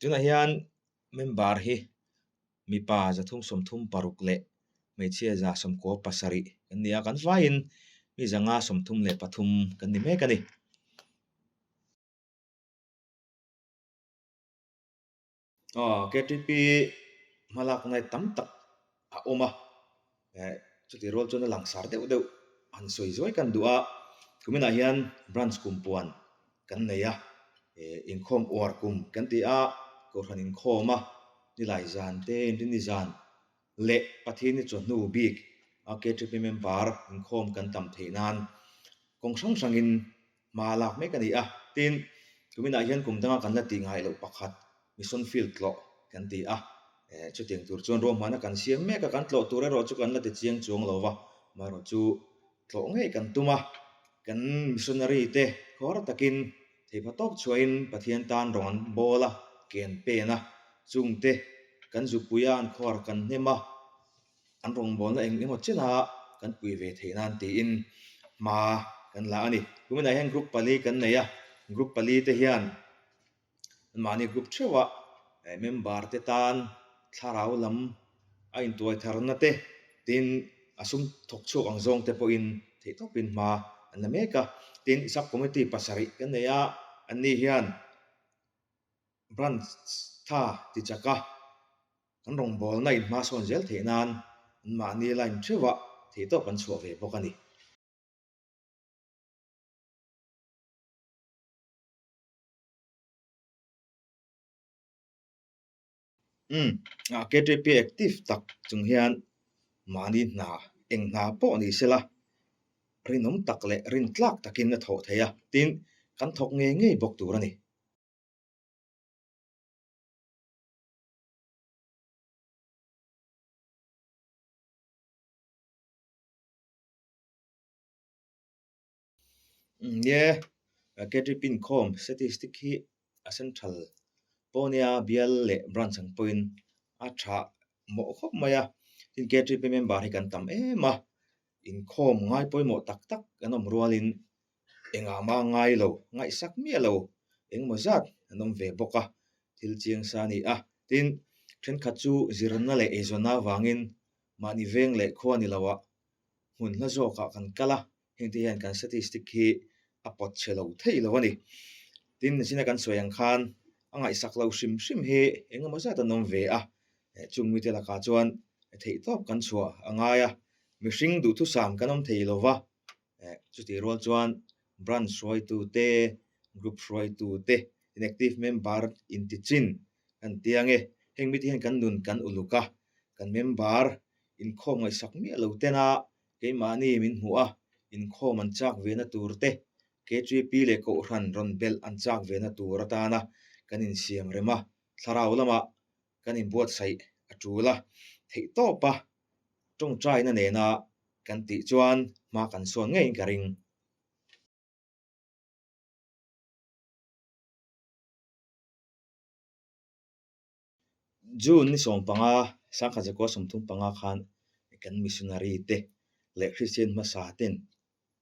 Tunah hian member hi mipa 336 leh hmeichhia 97 kan ni a, kan vaiin mi 533 kan ni mek a ni. Aw KTP hmalakna tam tak a awm a, eh chutih rual chuan a langsar deuh deuh han sawi zuai kan duh a, kuminah hian branch kum puan kan nei a, eh inkhawm uar kum kan ti a, kohhran inkhawm a, nilai zan te inrinni zan leh Pathian ni chawhnu bik a KTP member inkhawm kan tam theih nan kawng hrang hrangin hma lak mek a ni a. Tin, kuminah hian kum danga kan la tih ngai loh pakhat mission field tlawh kan ti a. Eh, chutiang tur chuan ruahmanna kan siam mek a, kan tlawh tur erawh chu kan la ti chiang chuang lo va, amaherawh chu tlawh ngei kan tum a. Kan missionary te khawr takin theihpa tawp chhuahin Pathian tan rawng an bawl a, ke an pen a, chungte kan zupui a, an khawar kan hnem a, an rawngbawlna eng emaw chena kan pui ve theih nan tiin hma kan la a ni. Kuminah hian group pali kan nei a, group pali te hian mahni group theuhah member te tan thlarau lam a intuai tharna te tin a sum thawk chhuak ang zawng te pawhin theihtawpin hma an la mek a. Tin, sub committee pasarih kan nei a, anni hian branch tha ti chak a. Kan rawngbawlna in hma sawn zel theih nan an mahni line theuhah theihtawp an chhuah ve bawk a ni. Umm, KTP active tak chung hian mahni hna eng hna pawh ni sela rinawm tak leh rintlak takin a thawh thei a, tin kan thawk ngei ngei bawk tur a ni. Nia, KTP inkhawm statistic hi a central pawh nia bial leh branch ang pawhin a tha mawh khawp mai a. Tin, KTP member hi kan tam em a, inkhawm ngai pawimawh tak tak kan awm rualin Engah mah ngai lo, ngaihsak miah lo engemaw zat an awm ve bawk a, thil chiang sa a ni a. Tin, thenkhat chu zirna leh eizawnna avangin mahni veng leh khua ni loah hmun hla zawkah kan kal a, hengte hian kan statistic hi a pawt chhe lo thei lo a ni. Tin, zina kan sawi ang khan a ngaihsak lo hrim hrim hi engemaw zat an awm ve a, chung mite lakah chuan theihtawp kan chhuah a ngai a, mihring duhthusam kan awm thei lo va. Eh chutih rual chuan branch hruaitu te, group hruaitu te, inactive member inti chin kan tia nge. Heng mite hian kan nun kan uluk a, kan member inkhawm ngaihsak miah lo tena keimahni min hmuh a, inkhawm an chak ve na tur te, KTP leh Kohhran rawn belh an chak ve na tur atana kan insiam rem a, thlarau lamah kan inbuatsaih a tul a, theihtawp a tawngtaina nena kan tih chuan hma kan sawn ngeiin ka ring. June ni 15, 1935 khan kan missionary te leh Kristian hmasa ten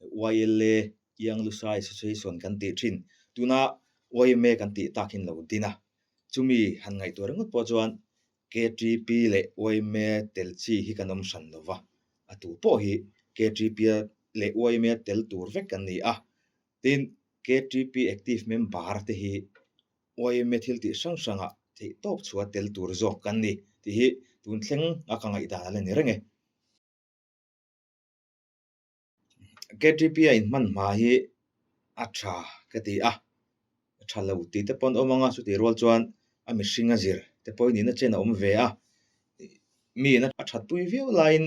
YLA, Young Lusai Association kan tih thin, tuna YMA kan tih takin lo din a. Chumi han ngaihtuah ringawt pawh chuan KTP leh YMA tel chi hi kan awm hran lo va, a tu pawh hi KTP leh YMA tel tur vek kan ni a. Tin, KTP active member te hi YMA thil tih hrang hrangah theihtawp chhuah tel tur zawk kan ni tih hi tun thleng a ka ngaihdan a la ni reng e. KTP a inhman hma hi a tha ka ti a, a tha lo tih te pawh an awm ang a, chutih rual chuan a mihring a zir te pawh in nihna chen a awm ve a, mi in a that pui viau laiin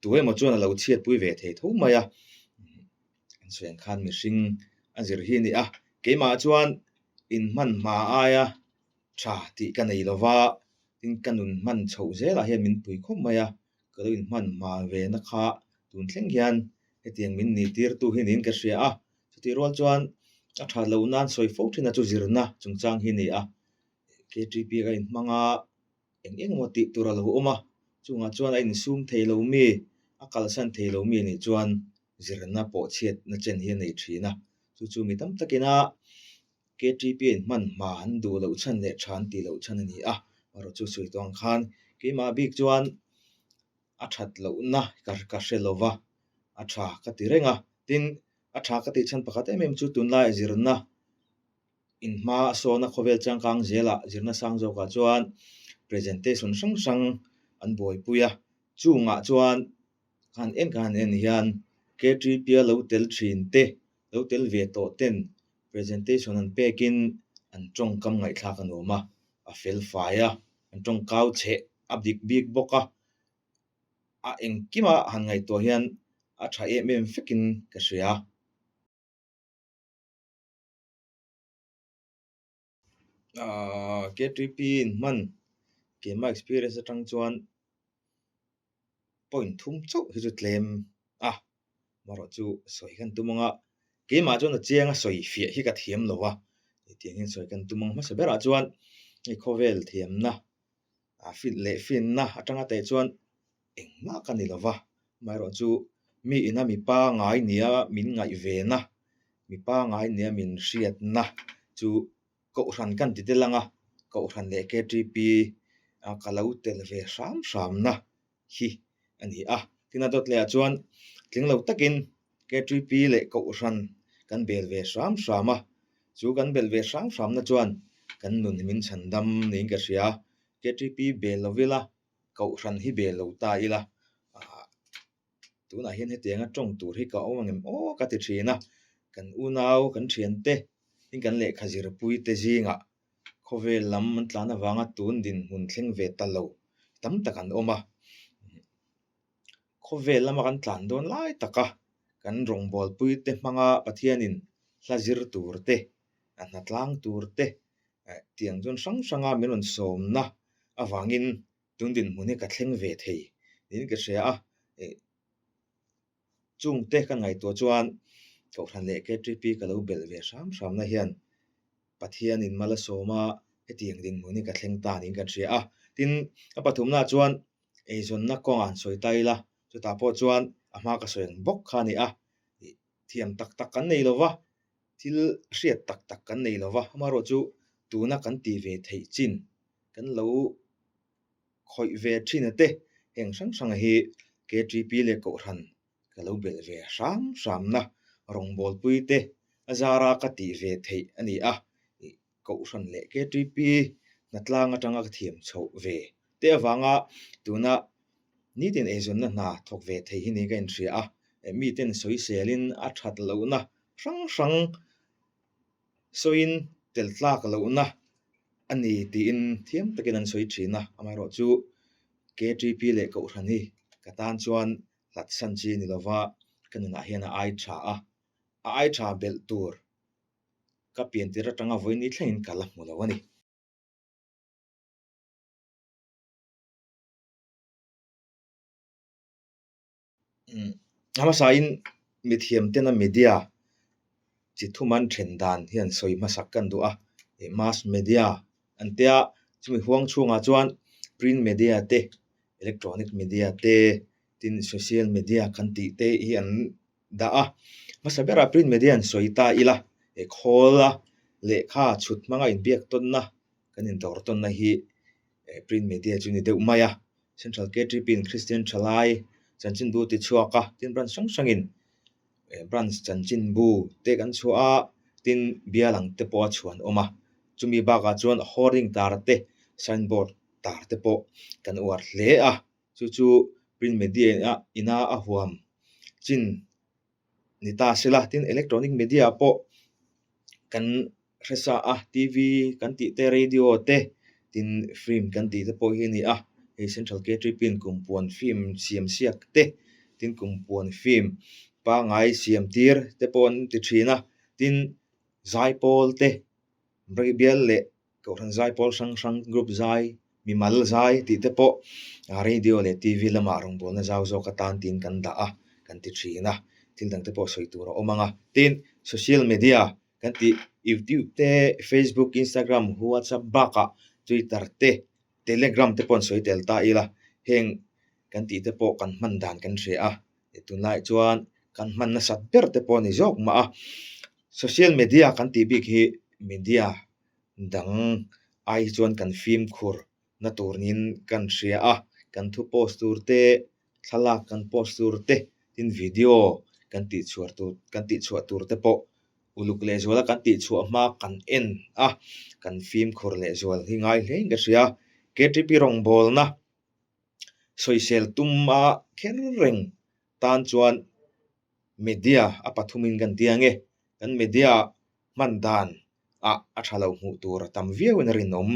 tu emaw chuan a lo chhiat pui ve thei tho mai a, an sawi ang khan mihring a zir hi a ni a, keimah chuan inhman hma aia tha tih ka nei lo va, tin ka nun hman chhoh zelah hian min pui khawp mai a, ka lo inhman hma ve na kha tun thleng hian hetiang min ni tirtu hi niin ka hria a, chutih rual chuan a that loh nan sawi fo thin a chu zirna chungchang hi a ni a, KTP ka inhmang a, eng eng emaw tih tur a lo awm a, chungah chuan a insum thei lo mi, a kalsan thei lo mi anih chuan zirna pawh chhiatna chen hi a nei thin a, chu chu mi tam takin a. KTP in hman hma an duh loh chhan leh tha an tih loh chhan a ni a, erawh chu sawi tawh ang khan keimah bik chuan a that lohna ka hre lo va, a tha ka ti reng a. Tin, a tha ka tih chhan pakhat em em chu tunlai zirna inhma a sawna khawvel changkang zelah zirna sang zawkah chuan presentation hrang hrang an buaipui a, chungah chuan han en ka han en hian KTP a lo tel thin te, lo tel ve tawh ten presentation an pekin an tawngkam ngaihthlak a nuam a, a fel fai a, an tawngkau chheh a dik bik bawk a, a engkima han ngaihtuah hian a tha em em vekin ka hria. Ahh KTP in hman keimah experience atang chuan point thum chauh hi chu tlem a, amaherawh chu sawi kan tum ang a, keimah chuan a chiang a sawi fiah hi ka thiam lo a, hetiang hian sawi kan tum ang hmasa berah chuan hei khawvel thiamna a fin leh finna atanga teh chuan engmah ka ni lo va, amaherawh chu mi ina mi pangai nia min ngaih ve na, mi pangai nia min hriatna chu Kohhran kan ti tel ang a, Kohhran leh KTP a ka lo tel ve hram hramna hi a ni a. Tin a dawt lehah chuan tling lo takin KTP leh Kohhran kan bel ve hram hram a, chu kan bel ve hram hramna chuan kan nun hi min chhan dam niin ka hria. KTP bel lo ila, Kohhran hi bel lo ta ila, ah. Tunah hian hetianga tawng tur hi ka awm ang em aw ka ti thin a, kan unau, kan thiante in kan lehkha zirpui te zingah khawvel lam an tlan avanga tun dinhmun thleng ve ta lo tam tak an awm a. Khawvel lama kan tlan dawn lai taka kan rawngbawlpui te hmanga Pathianin hla zir tur te, a hnatlang tur te tiang chuan hrang hranga min rawn sawmna avangin Tun dinhmun hi ka thleng ve thei niin ka hria a, ih chungte ka ngaihtuah chuan Kohhran leh KTP ka lo belh ve hram hramna hian Pathianin mal a sawm a, hetiang dinhmun hi ka thleng ta niin kan hria a. Tin, a pathumnaah chuan eizawnna kawngah han sawi ta ila, chutah pawh chuan a hma ka sawi ang bawk kha a ni a, ih thiam tak tak kan nei lo va, thil hriat tak tak kan nei lo va, amaherawhchu tuna kan ti ve theih chin kan lo khawih ve thin a te, heng hrang hrang hi KTP leh Kohhran ka lo belh ve hram hramna rawngbawlpui te a zara ka tih ve theih a ni a, ih Kohhran leh KTP hnatlang atanga ka thiam chhoh ve te avanga tuna nitin eizawnna hna thawk ve thei hi niin ka inhria a, miten sawiselin a that lohna hrang hrang Sawiin tel tlak lohna a ni tiin thiam takin an sawi thin a, amaherawhchu KTP leh Kohhran hi ka tan chuan hlatsan chi ni lova ka nunah hian a ai tha a, a ai tha belh tur ka pian tir atanga vawiin thlengin ka la hmu lo a ni. A hmasain mithiam tena media chi thum an then dan hian sawi hmasak kan duh a, mass media an tia chumi huang chhungah chuan print media te electronic media te tin social media kan tih te hi an dah a, hmasa berah print media an sawi ta ila khawl a lehkha chhut hmanga inbiak tawnna kan indawr tawnna hi print media chu ni deuh mai a. Central KTP in Kristian Thalai chanchinbu ti chhuak a, tin branch hrang hrangin branch chanchinbu te kan chhuah a, tin bial ang te pawh a chhuan awm a, chumi bakah chuan hoarding tar te signboard tar te pawh kan uar hle a, chu chu print media ina a huam chin ni ta sela tin electronic media pawh kan hre sa a T_V kan tih te radio te tin film kan tih te pawh hi a ni a hei central K_T_P in kumpuan film siam siak te tin kumpuan film pangai siam tir te pawh an ti thin a tin zaipawl te bial leh Kohhran zai pawl hrang hrang group zai, mimal zai tih te pawh radio leh TV lamah rawngbawlna zau zawk atan tiin kan dah a, kan ti thin a, thil dang te pawh sawi tur a awm ang a. Tin, social media kan tih YouTube te, Facebook, Instagram, WhatsApp bakah Twitter te, Telegram te pawh an sawi tel ta ila, heng kan tih te pawh kan hman dan kan hria a, tunlaiah chuan kan hman nasat ber te pawh a ni zawk mah a. Social media kan tih bik hi. media dang ai hi chuan kan fimkhur na tur niin kan hria a, kan thu post tur te, thlalak kan post tur te, tin video kan tihchhuah tur kan tihchhuah tur te pawh uluk lehzuala kan tihchhuah hma kan en a, kan fimkhur lehzual hi ngai hlein ka hria. Ktp rawngbawlna sawisel tuma kher reng tan chuan media a pathumin kan ti ange, kan media hman dan ah a tha lo hmuh tur a tam viau in a rinawm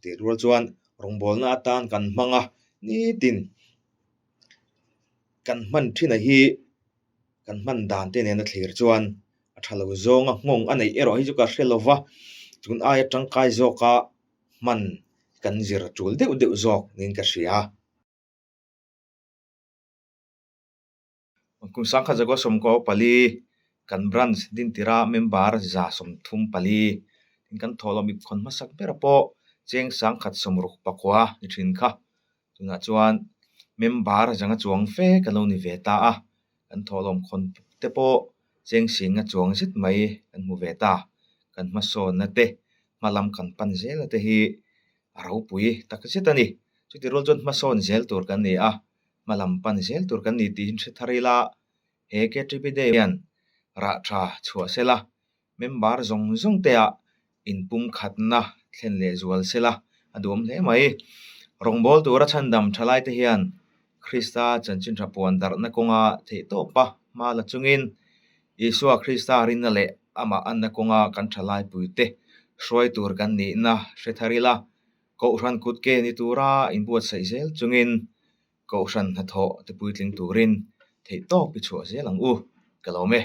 tih rual chuan rawngbawlna atan kan hmang a, nitin kan hman thin a hi kan hman dan te nena thlir chuan a tha lo zawnga nghawng a neih erawh hi chu ka hre lova, tun aia tangkai zawka hman kan zir tul deuh deuh zawk niin ka hria. Kum sangkhat zakua sawmkua pali kan branch dintira member 134 tin kan thawhlawm ip khawn hmasak ber pawh cheng 169 ni thin kha. Tunah chuan member 500 chuang fe kan lo ni ve ta a, kan thawhlawm khawn te pawh cheng 100,000 chuang zet mai kan hmu ve ta. Kan hmasawnna te hma lam kan pan zelna te hi a ropui tak zet a ni. Chutih rual chuan hmasawn zel tur kan ni a, hma lam pan zel tur kan ni tih hi hre thar ila, he KTP Day hian rah tha chhuah sela, member zawng zawng te ah inpumkhatna thlen leh zual sela a duhawm hle mai. Rawngbâwl tura chhandam thalai te hian Krista chanchin tha puan darhna kawnga theihtawpa hma la chungin Isua Krista rinna leh amah anna kawnga kan thalai puite hruai tur kan nihna hre thar ila, Kohhran kut ke ni tura inbuatsaih zel chungin Kohhran hnathawh te puitling turin theihtawp i chhuah zel ang u. Ka lawm e.